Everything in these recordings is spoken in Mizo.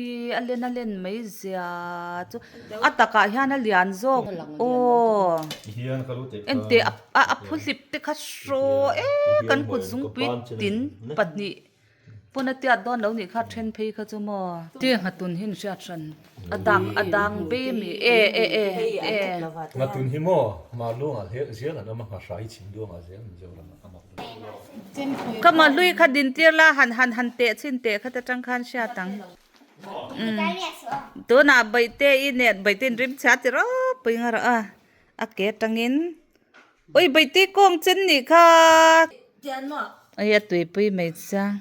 A len a len mai zia chu a takah hian a lian zawk aw enteh a phu hlip te kha hraw e kan kut zungpui tin pahnih pawn a tiat dawn lo nih kha then phei kha chu maw ti nghatun hi an hriat hran a dang a dang be mi e e e e. Nghatun hi maw Maluangah zel an awm a Nghahrai Chhimduangah zel Mizoramah a mak. Ka mahlui kha din tir la han han han teh chhin teh kha ta tang khan hriat ang. Tunah Baihte i nen Baihte in rim chhia ti ropui nga rawh a a ke atangin ui Baihte kawng chen nih kha ui a tuipui mai chiang.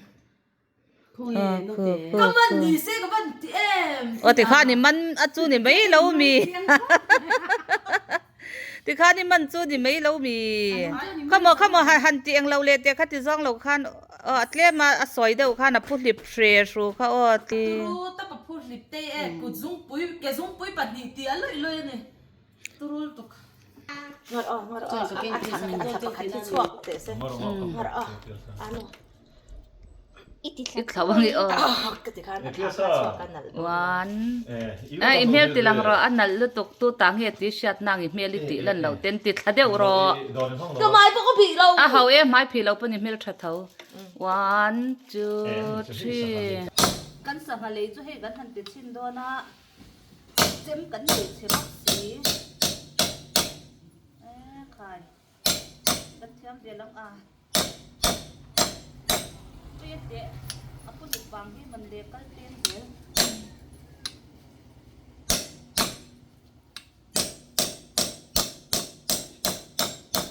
Aw tikhan i man a chu ni mai lo mi tikhan i man chu ni mai lo mi khamaw khamaw han han tih englo leh teh kha ti zawng lo khan aw a tlem a a sawi deuh khan a phu hlip hre hru kha aw ti I thlo ang i aw. One. A i hmel ti lang rawh a nalh lutuk tu ta nge ti hriat na ang i hmel i tih lan loh ten ti thla deuh rawh. A ho e hmai phih loh pawn i hmel tha tho. One two three. Kan sangha lei chu hei kan han ti chhin dawn a. Chem kan nei chhe bawk si. E khai. Kan thiam ve lo a. Pui a teh a pu lut vang hi man le kal peng zel.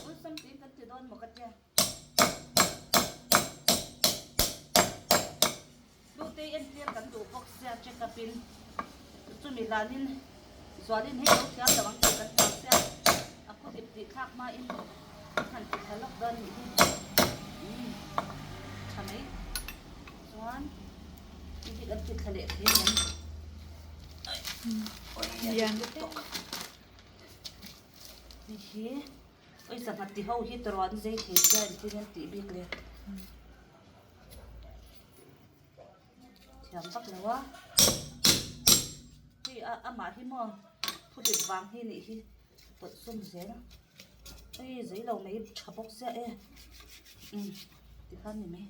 Awlsam tiin kan ti dawn maw ka tia. Hlutei entir kan duh bawk sia check up in chumi hlanin Zualin hei lo thiam lo ang tih kan hlau sia a khaw dip tih thlak hmain an han ti thla lawk dawn nih hi umm tha mai chuan hei hi kan ti thla leh thei ang em hei hi. Ui sangha ti ho hi tawrh an zei thei sia engtin an tih bik le. Thiam vak lo a. Hei a amah hi maw thu dik vang hi nih hi tawlh sawm zel. Ui zei lo mai tha bawk sia e. Um tikhan ni mai.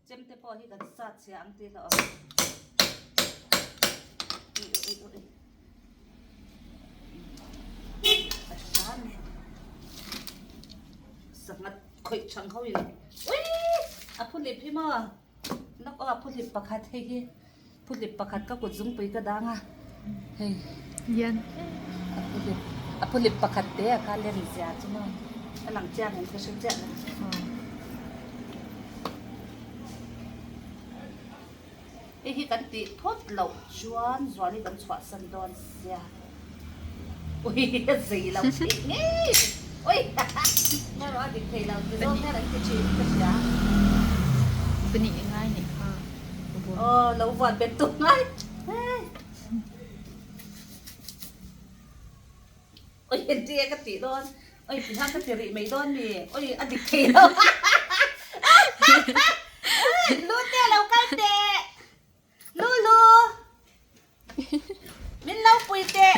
Chemte pawh hi kan sat chhia ang tih hlauh ang. Ui ui ui. A hram e. Sanghat khawih chang ho in. Ui! A phuhlip hi maw? Lawk aw a phuhlip pakhat hei hi. Phuhlip pakhat ka kut zungpui ka dang a. Hei. Lian. A phuhlip a phuhlip pakhat te a kha len zia chu maw? A lang chiang em ka hre chiah lo. Hei hi kan tih phawt loh chuan Zuali kan chhuahsan dawn sia. Ui a zei lo theih ngei. Ui erawh a dik thei lo ti zawng hian an ti thin ka hria. Pahnih ngai nih kha. Aw lo vuan bet tum ngai. Ui entir ka tih dawn. Oi ti khan ka ti rih mai dawn mi. Oi a dik thei lo. Lu te lo kal teh. Lulu. Min lo pui teh.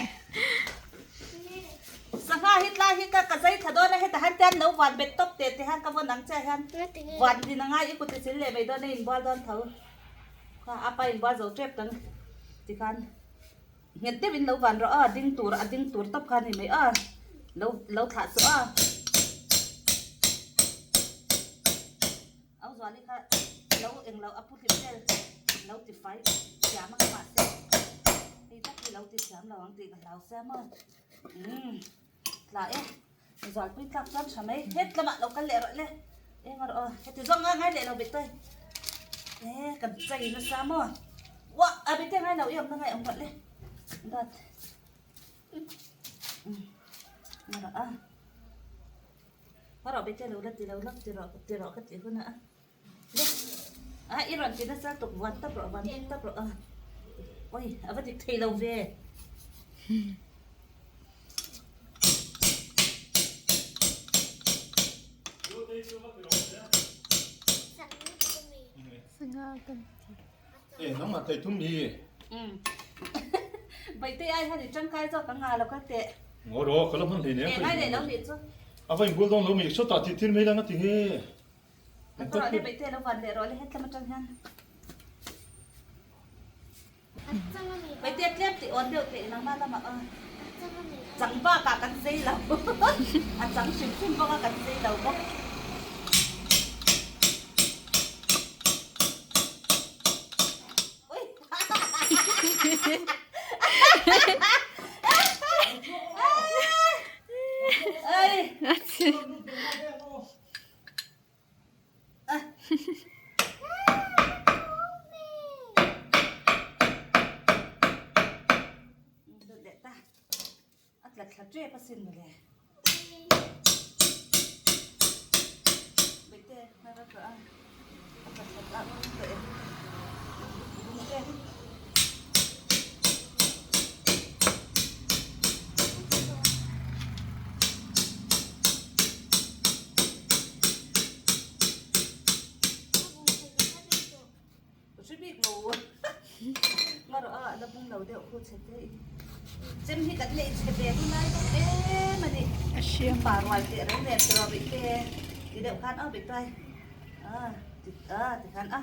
Sangha hi tlai hi ka ka zai thla dawn a heta han tian lo van bet tawp teh ti han ka vawn ang che hian van din anga i kut i sil leh mai dawn a inbual dawn tho. Kha apa inbual zo tep tang ti khan. Nghet deuh in lo van rawh a, ding tur a ding tur tawp kha a ni mai a, lo lo thlah suh a. Au Zuali kha lo eng lo a pu hlim vel lo ti fai thiam ang mahse hei tak hi lo ti thiam lo ang tih ka hlau sia maw. Umm tla e Zualpui tlak chuan tha mai het lamah lo kal leh rawh le eng rawh aw heti zawng a ngai leh lo bit tawi e kan chei nasa maw. Wah a bite ngai lo i awmna ngai awm rawh le dat. Ngarawh a. Ngarawh bete lo la ti lo lak ti rawh ti rawh ka tih hunah a. Le a i rawn ti nasa tuk van tap rawh van tap rawh a. Oi a va dik thei lo ve. E nangmah thei thum hi. Baite ai han i tangkai zawk ang nga lo ka teh. Ngaw rawh ka la hman hlei nen. E ngai leh lo nih chu. A va inbual dawn lo mi sawtah tih tir mai la nga ti nge. Ka rawh le baite lo van leh rawh le hetlam atang hian. Baite tlem tih awn deuh teh nangmah lamah a. Chang bakah kan zei lo. A chang hrim hrim bawk a kan zei lo bawk. A tla thla tep asin mawle. Bete hnar a tla a, a tla thla tla ngawt tawh e. Bete. Hre bik lo ngarawh a la bung lo deuh khu chhe te chem hi kan neih chhe ve hun lai bawk em a ni A hriam pa rual teh reng reng tawh bik te ti deuh khan a bik tai a ti a ti khan a.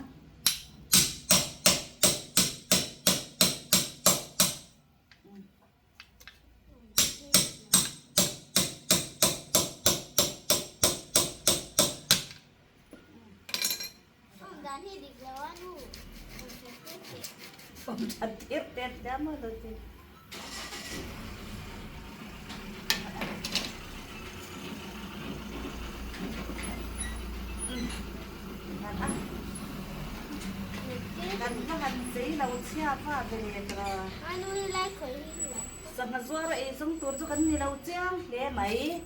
Sangha zuar a ei zawng tur chu kan ni lo chiang hle mai.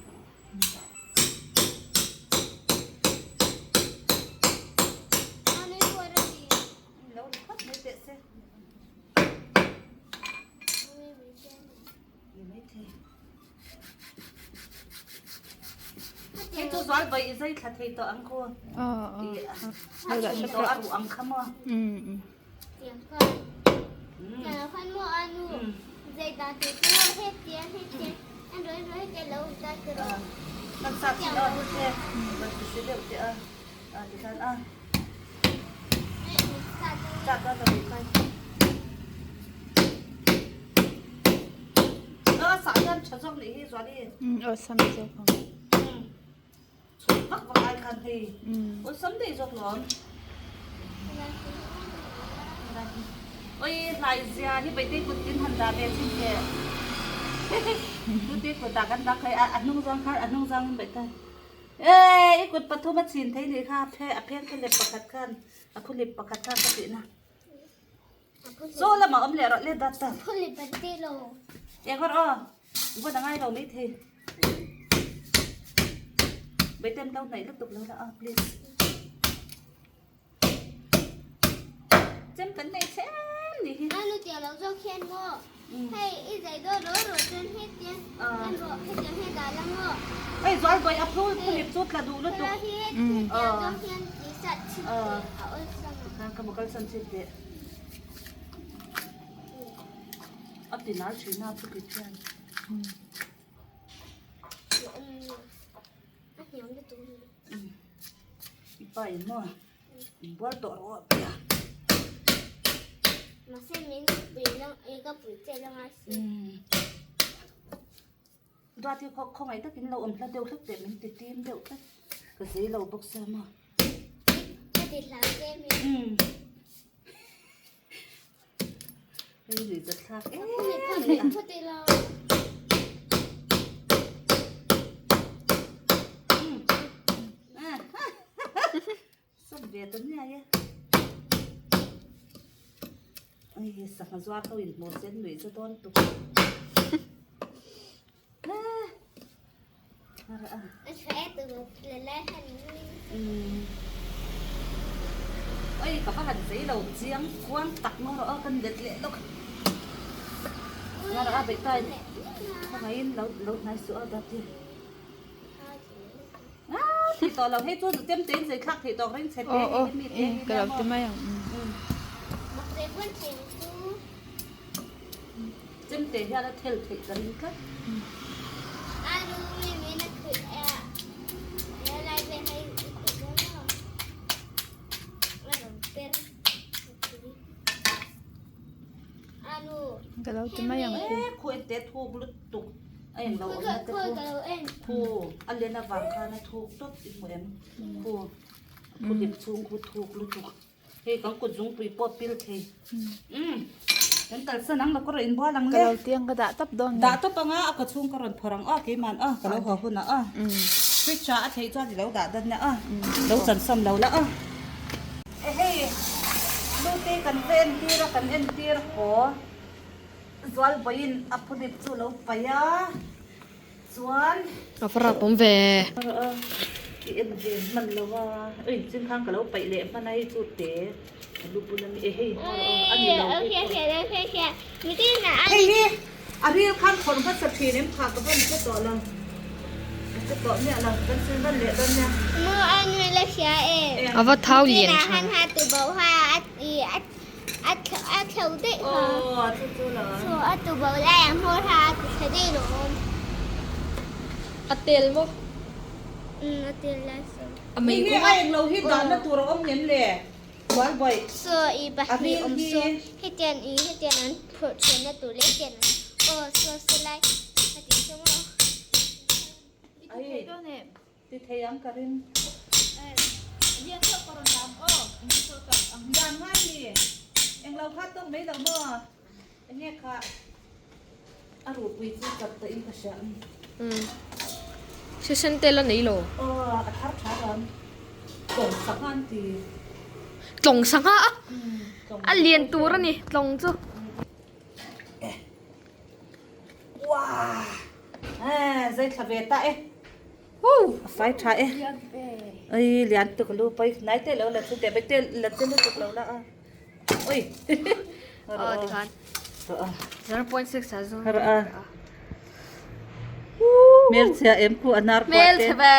Lo ri phawt mai teh se. Ni mai thei. Hei chu zual vawi i zai thla thei tawh ang khu. A chhun tawh a ruh ang kha maw. Kan sat si lo tu che. Kan ti si deuh te a. A ti khan a. Chak a ka bi kai. A sah hian tha zawk nih hi Zuali. Aw sam zawk ang. Chhun vak vak ai khan hei. Awlsam daih zawk lawm. Oi hlai zia hi Baitei kut tin han dah ve chin teh. Tute kut ah kan dak hei a hnung zawng khan a hnung zawng in Baitei. Ee i kut pathum a chin thei nih kha a phe a pheng kha lep pakhat khan a phulip pakhat khan ka tihna. Chaw lamah awm leh rawh le dat ta. Eng rawh aw vawn a ngai lo mai thei. Baitem lo hnaih lutuk lo la a please. Chem kan nei che em ni hi. Anu tiang lo zawk hian maw. Hei i zai dawn rawh rawh chuan hetiang en rawh hetiang hian dah la maw. Hei zual bawi a phul phulip chu tla duh lutuk. Helai hi hetiang zawk hian ti sat chhin teh a awlsam ang. Khan ka mokal san chhin teh. A ti lar thin a phulip hian. A hniam lutuk hi. I pa in maw. Inbual tawh rawh a tia. Mahse min pui lang e ka pui che lang a si. Duat hi khaw khawngaih takin lo awm hla deuh hlek teh min ti tim deuh tlat. Ka zei lo bawk sia maw. Ka ti hlau che mi. Hei lui za thlak em em. Phu ti lo. Sawm ve ta nia e. Ai sangha zuar ho in hmuh sen nuih za dawn tuk. Oi ka va han zei lo chiang kuang tak maw rawh aw kan let leh lawk nga rawh a beih tai khawngaihin lo lo hnai suh a dati a thei tawh lo hei chu tem te in zei thlak thei tawk reng chhe te hi mi te hi ka lo ti mai ang Chemte hian a thel theih ka ring tlat. Ka lo ti mai ang ku. Khawi te thuk lutuk a englo awm na te khu khu a len avang khan a thuk tawp i hmu em khu khu hlip chhung khu thuk lutuk. Hei kan kut zungpui pawh pil thei. Umm. Kan kalsan ang lo ka rawn inbual ang le. Ka lo tiang ka dah tawp dawn nge. Dah tawp anga a ka chhung ka rawn phawrh ang aw keiman aw ka lo haw hunah aw. Fridge ah a theih chuan i lo dah dan nia aw. Lo chansam lo la aw. Hei Lute kan va entir a kan entir haw Zualbawiin a phulip chu lo paih a. Chuan. A va rap awm ve. I en ve hman lo a. Ui chin khan ka lo paih leh hman a hei chu te a lu bul a mi e hei a ni lo hei hi a ril khan khawrh hmasa thin em kha ka van hre tawh lo ka hre tawh miah lo kan sil van leh dawn nia. A va thau lian tha. Aw chu chu lo. A tel maw? A mei kawng a englo hi dahna tur a awm ngem le? Bualbuaih a ril hi. Ai Ti thei ang ka ring. Dan ngai ni. Englo kha tawk mai lo maw? Enge kha a ruhpui chu chat tawh in ka hria ang. Umm. Session tel a nei lo. Aw a thar tha ram. Tlawng sangha an ti. Tlawng sangha a? A lian tur a ni tlawng chu. Uaa! Zai thla ve ta e. A fai tha e. Oi lian tuk lu pai nai te lo la chu te bai te la te lutuk lo la a. Oi. Aw tikhan. 0.6 a zu. Har a. Mel chhia em khu a nar kwa te. Mel chhe ve.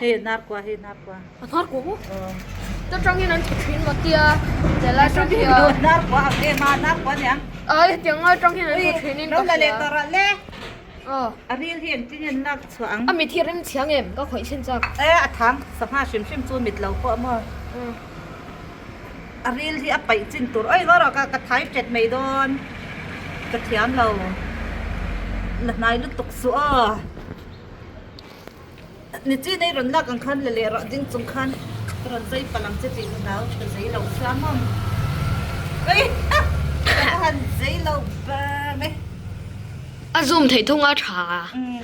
Hei nar kwa hei nar kwa. A nar kwa maw? Ta tang hian an tha thin maw tia. Tel atang hian. Nar kwa ang em a nar kwa niang. Ai hetiang ngai atang hian an tha thin in ka hria. Lo la leh tawh rawh le. Aw. A ril hi engtin nge an lak chhuah ang? A mit hi rem chiang em? Ka khawih chhin chak. E a thang sangha hrim hrim chu mit lo pawh maw? A ril hi a paih chin tur oi ngaw rawh ka ka thai tet mai dawn. Ka thiam lo. La hnai lutuk suh aw. Ni chi nei rawn lak ang khan la leh rawh ding chung khan ka rawn zai palh ang che tih ka hlau ka zei lo siam ang. Ui ha! Ka han zei lo ber mai. A zoom theih thung a tha. Umm.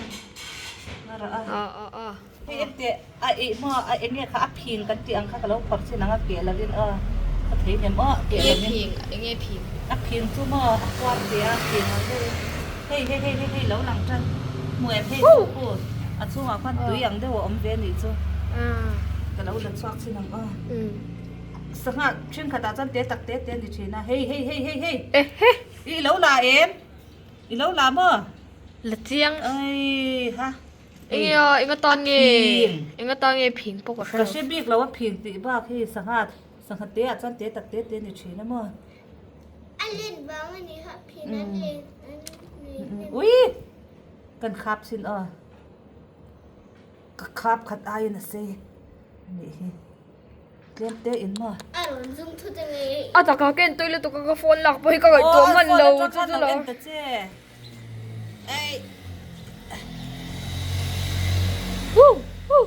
Nga rawh a. A a a. Hei engteh a eih maw a enge kha a phing kan tih ang kha ka lo phawrh chin ang a keh lovin aw ka thei hnem aw keh lovin. Enge phing enge phing. A phing chu maw a kuar ve a phing ang deuhin. Hei hei hei hei hei lo lang tan hmu em hei chu khu a chhungah khuan tui ang deuh a awm ve a nih chu ka lo la chhuak chin ang aw sangha thenkhatah chuan te tak te te a ni thin a hei hei hei hei hei i lo la em i lo la maw la chiang ai ha enge a enga tan nge enga tan nge phing pawh ka hre ka hre bik lo a phing tih bak hi sangha sangha te ah chuan te tak te te a ni thin a maw. A len vang a ni kha phin an len an ni. Ui! Kan khap sin aw. Ka khap khat aiin a sei a nih hi. Tlem te in maw. A rawn zum thut a nge. A taka ka en tui lutuk a ka phone lak pawh hi ka ngaihtuah hman lo chu chu lo. En ta che. Ei. Woo! Woo!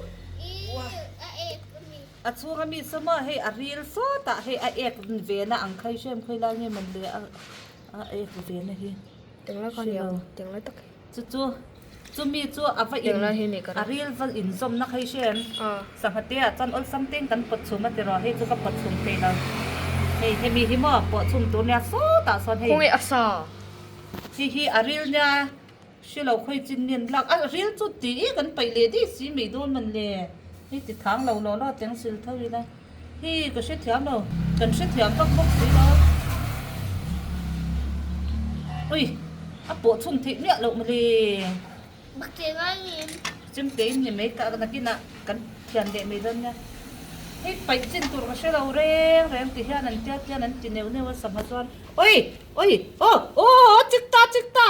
A ek a mi. A chhung a mi saw maw hei a ril sawt ah hei a ek ve na ang kha hi hrem khawi lai nge mawn le a a ek ve na hi Tinglai kha nia tinglai tak hi chu chu chumi chu a va in a ril va in zawm na kha hi hrem sangha te ah chuan awlsam te in kan pawt chhum a ti rawh hei chu ka pawt chhum thei lo hei hemi hi maw pawh chhum tur nia sawtah sawn hei khawnge a sa hei hi a ril nia. Hre lo khawi chin ngen lak a ril chu tih i kan paih leh dih si mai dawn man le. Hei ti thang lo law law teng sil tho ila. Hi ka hrethiam lo kan hrethiam vak bawk si lo. Ui a pawh chhun theih miah loh mawle. Chemte in ni mai ta nakinah kan thian leh mai dawn nia. Hei paih chin tur ka hre lo reng reng ti hian an tia tian an ti neuh neuh a sangha chuan oi oi aw aw chik ta chik ta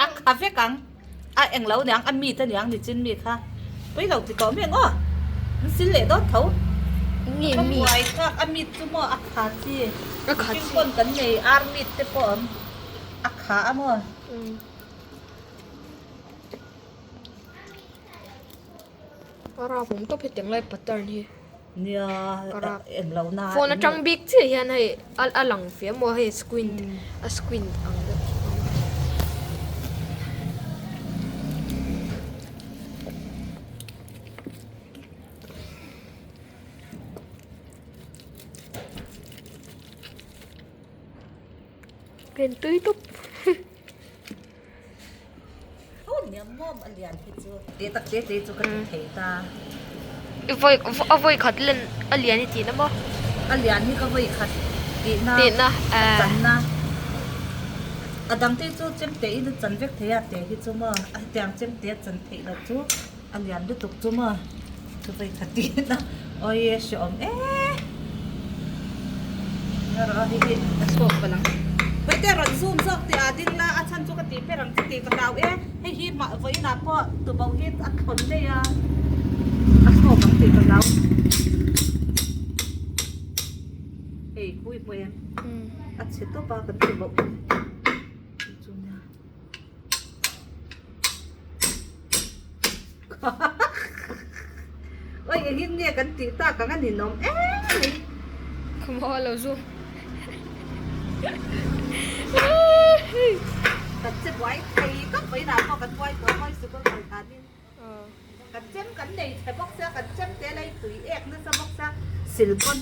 a kha vek ang a englo niang a mi te niang ni chin mi kha pui lo ti tawh mai ang aw an sil leh dawn tho ka buai thlak a mit chu maw a kha chi mihring pawn kan nei ar mit te pawh awm a kha a maw. A rap awm tawp hetiang lai pattern hi. Nia englo na. Phone atang bik chiah hian hei a lang fe maw hei squint a squint ang deuh. Pen tui tawp. I vawi a vawi khat len a lian i tihna maw? A lian hi ka vawi khat tihna tihna a channa a dang te chu chemte in a chan vek thei a te hi chu maw a hetiang chemte a chan theih loh chu a lian lutuk chu maw ka vawi khat tihna awii a hreawm e erawh hei hi a chhuak palh ang hawite rawn zoom zawk tih ah ding la a chhan chu ka tih ber ang chu tih ka hlau e hei hi mah vawiinah pawh tuboh hi a thlawn daih a a chhuak ang tih ka hlau hei khui pawh em a chhe tawp a kan tuboh chu nia. Oi engin nge kan tih tak ang a ninawm em mai. Ka maw lo zu. Kan che buai thei khawp mai inah pawh kan buai tawh mawi sikul kal thanin kan chem kan nei chhe bawk sia kan chem te lai tui ek nasa bawk sia silpawn.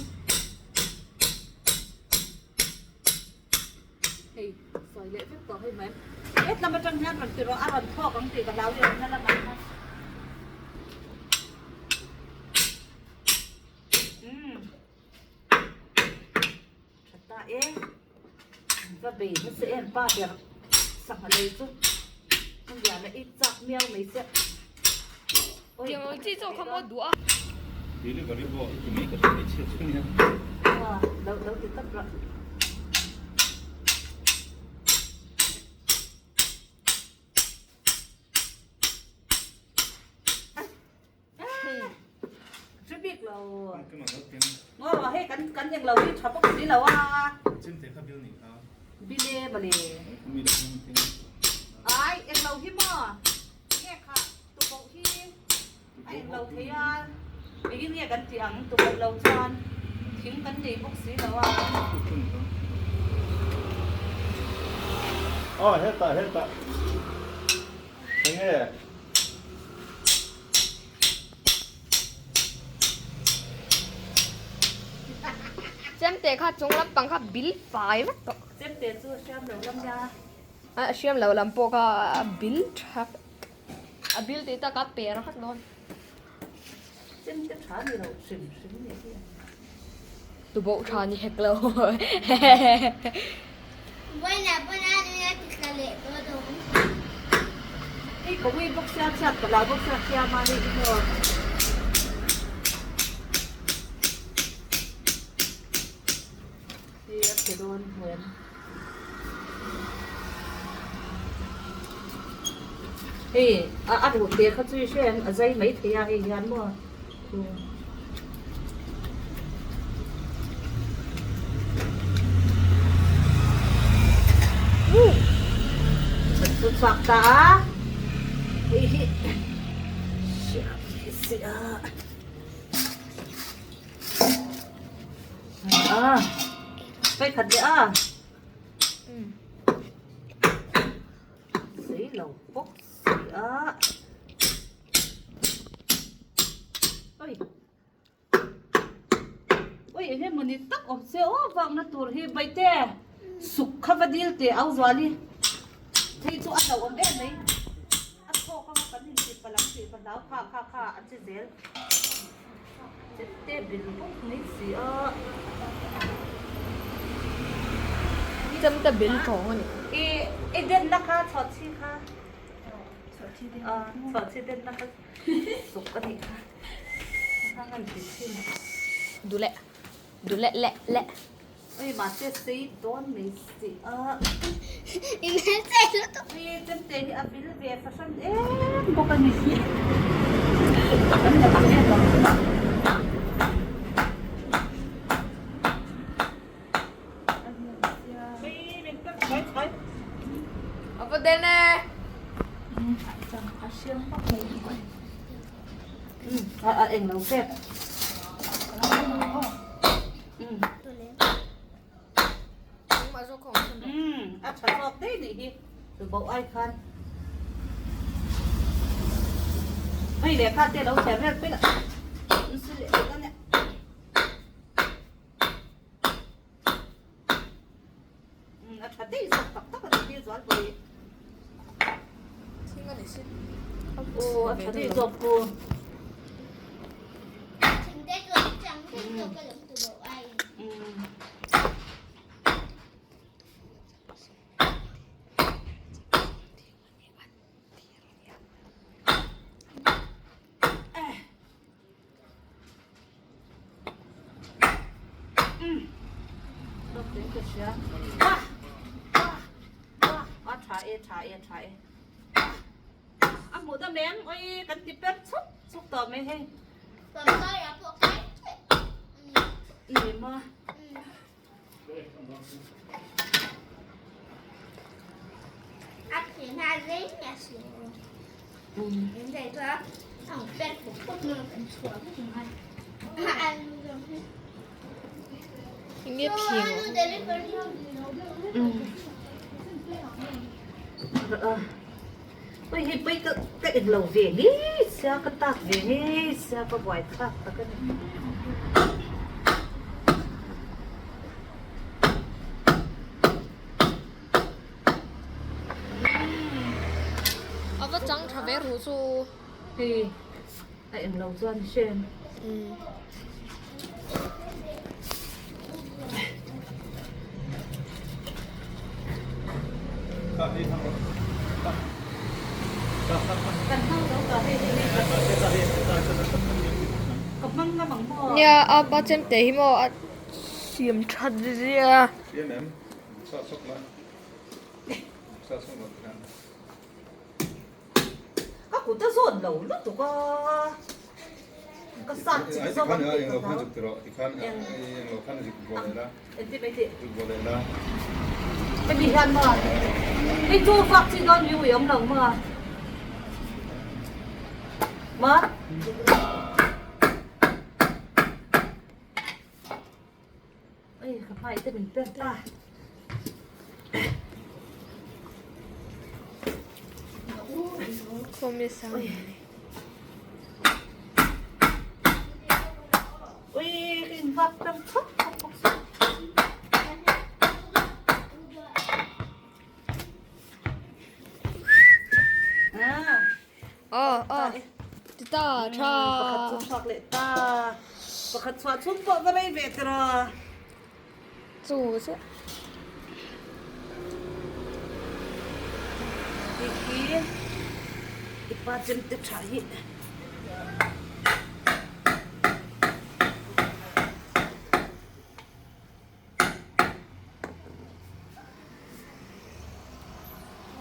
Hei sawi leh vek tawh hei mai. Hetlam atang hian rawn ti rawh a rawn thawk ang tih ka hlau i awmna lamah khan. Umm tha ta e. Va bei nasa em pa ber sangha lei chu a lian a i chak miau mai che. Tiang ang chi chaw kha maw duh a. Delivery pawh i ti mai ka hre thei chhiat chu nia. Lo lo ti tawp rawh. Hre bik lo. Ngaw hei kan kan eng lo hi tha bawk si lo a. Chemte kha bil nih kha. Bile mawle. Ai eng lo hi maw. Nge kha tuboh hi a eng lo thei a. Engin nge kan tih ang tuboh lo chuan thing kan nei bawk si lo a. Aw hetah hetah enge. Chemte kha chung lampang kha bil fai vek tawh. Chemte chu a hriam lo lam nia. A hriam lo lam pawh kha a bil tha a bil tih tak a per vek dawn. Chemte tha ni lo hrim hrim ni hi. Tuboh tha ni hek lo. Vawiinah pawn a nui a ti tla leh tawh dawn. Hei ka ui bawk sia chhiat ka lau bawk sia siam a hei hi maw. Hei a chhe dawn hmuam. Hei a a ruh te kha chu i hre em a zai mai thei a hei hian maw. Kan chu chhuak ta a hei hi a phei khat leh a sei lo bawk si a. Oi. Oi. eng emaw ni tak awm se aw vakna tur hi Baihte suk kha va dil teh au Zuali phei chu a hlauhawm em mai a chhawk anga kan inti palang tih va hlau kha kha kha a che zel chemte bil bawk mai si a. Chemte bil tawng a ni. I i denna kha chhuahchhi kha chhuahchhi denna kha suk a nih kha. Dule dule le le. Oi mahse sei dawn mai si a. Ui chemte hi a vil ve fahran em bawk a ni. Kan la ang em ang. A va den e. A hriam vak mai. A eng lo pek. A tha zawk daih nih hi tuboh ai khan. Hei lehkha te lo chher vel pek a. Nsi leh vek a nia. A tha daih zawk tak tak a ni hi Zualpui. Thing a ni si. Aw a tha daih zawk pu. A tha e tha e tha e a hmuh dam em oi kan ti per chuk chuk tawh mai hei ni maw Enge phing Oi hei pui ka ka eng lo ve ngei sia ka tak ve ngei sia ka buai thlak tak a ni. A va chang tha ve ru chu. Hei a eng lo chuan hrem. Nia a pa chemte hi maw a siam that zia. Ka kut a zawn lo lutuk a, ka sat chik zawk ang tih ka hlau. Engti mai tih? Hemi hian maw hei chu vak chi dawn mi ui awm lo maw? Maw? Ui ka hmai te min pek ta. Ui ka in vak tam khawp khawp bawk si. Ah. Aw aw ti ta tha. Pakhat chu chhuak leh ta. Pakhat chhuah chhung pawh va rei ve tiraw. Chu chu. Hei hi i pa chem te tha hi.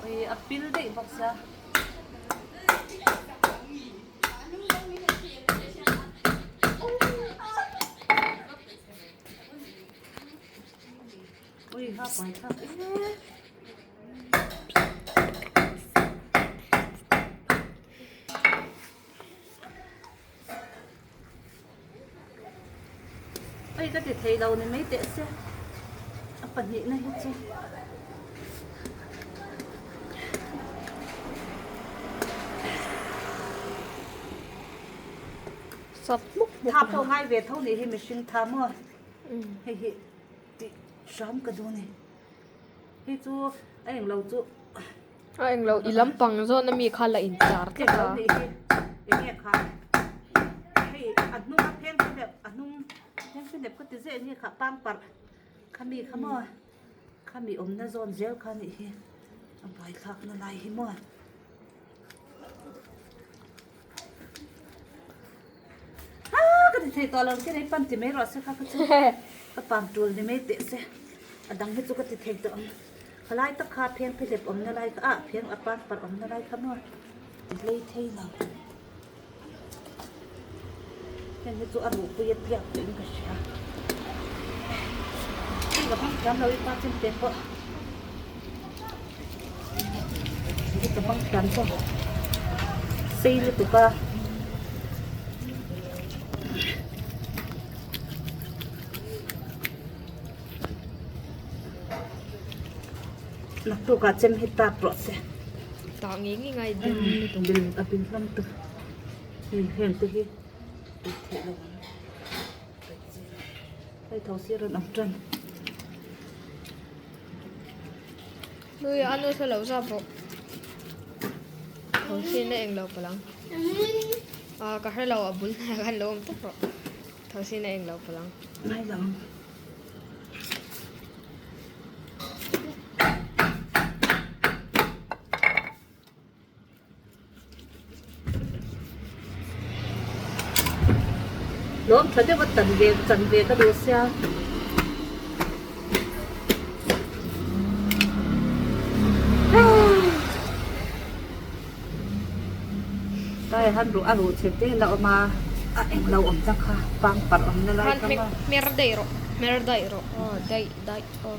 Ui a pil daih bawk sia. Ui ha pai thlak e. Hei ka ti thei lo ni mai teh se a pahnihna hi chu. Sap hmuk hmuk Tha pawh ngai ve tho nih hi mihring tha maw. Hei hi tih hram ka duh a ni. Hei chu a englo chu. A englo i lampang zawn ami kha la inchar tlat a. Englo nih hi enge kha hei a hnung a pheng hlep a hnung pheng hlep ka ti zeh enge kha pangparh khami kha maw khami awmna zawn zel kha nih hi a buaithlak na lai hi maw. Ka ti thei tawh lo ke nei pan ti mai rawh se kha ka chu ka pang tul ni mai teh se a dang hi chu ka ti thei tawh ang khalai tak kha pheng phehlep awmna lai kha ah pheng a pang parh awmna lai kha maw ti hlei thei lo heng hi chu a ruhpui a piak tawh in ka hria hei ka hmang thiam lo i pa chem te pawh. Ka hmang thiam chu sei lutuk a. Naktukah chem hi tap rawh se. Tah ngei ngei ngai bil lutuk. Bil a bil hlawm tu. Hei heng te hi tih theih loh ang. Hei tho sir an awm tan. Lui a nu saw lo zap rawh. Tho sin a eng lo palang. Ah ka hre lo a bul hnai khan lo awm tawp rawh. Tho sin a eng lo palang. Ngai lo. Lawm tha deuh a tan ve chan ve ka duh sia. Tai han ruh a ruh chhe te la awm a a eng lo awm tak kha pangpar awm na lai kha maw. Hmer daih rawh hmer daih rawh aw daih daih aw.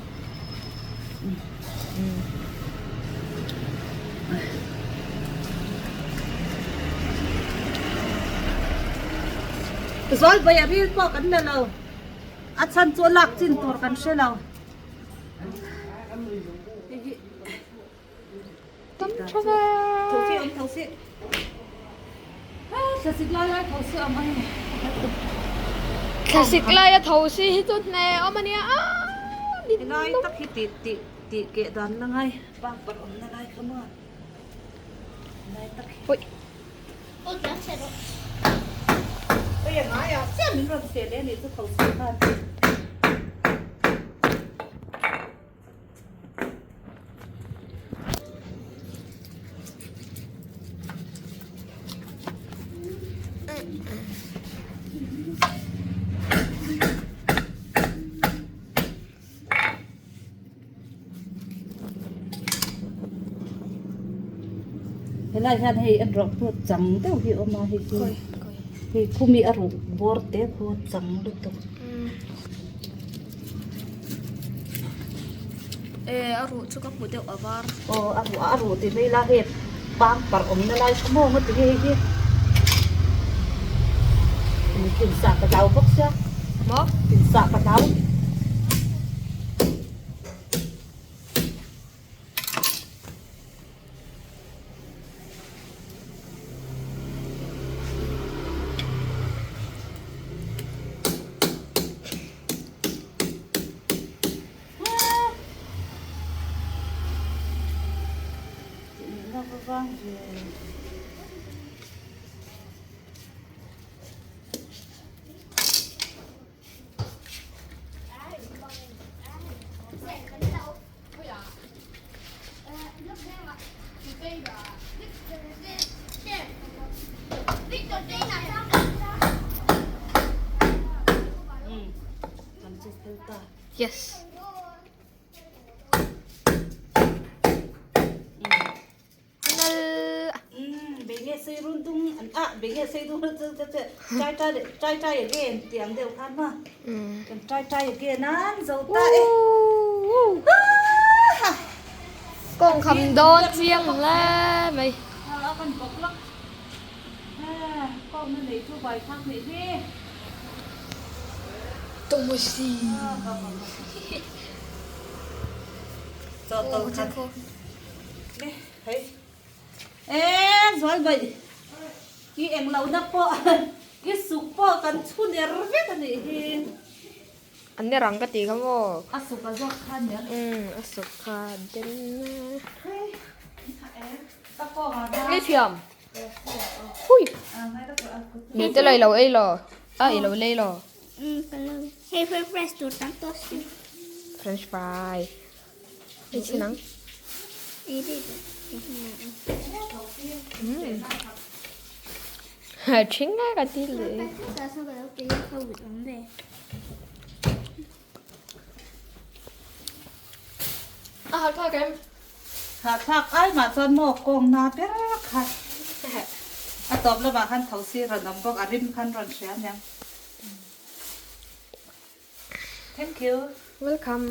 Zawl vawi a ril pawh kan la lo a chhan chu a lak chin tur kan hre lo Thlasik laia tho si hi chu hne awm a nia a Helai tak hi tih tih tih keh dan la ngai pangpar awmna lai kha maw helai tak hi Ui Ui a ngai ah chiah min rawn seh leh a nih chu tho si khan. Helai hian hei en rawh khu chang deuh hi a awm a hei chu hei khumi a ruh bawr te khu chang lutuk. E a ruh chu ka hmu deuh a var. Aw a ruh a ruh tih mai ila hei pang parh awmna lai kha maw nga ti nge hei hi insa ka hlau bawk sia maw insa ka hlau. Yes. Kawng kham dawn chiang hle mai. Tomosi. E zual baih i eng lo na pawh i suk pawh kan chhu ner vek a nih hi. An ni rang ka tih kha maw? A suk a zawk kha nia. Umm a suk kha den a. Nge thiam? Hui! Mi te lo i lo ei lo. A i lo lei lo. Umm ka lo. Hei french fries tur tam tawh si. French fry. Ei chin ang. Ei daih daih. Umm. Thing ngai ka ti le. A har thlak em? Har thlak ai mah chuan maw kawng na ber kha a tawp lamah khan tho si rawn awm bawk a rim khan rawn hria aniang. Thank you. Welcome.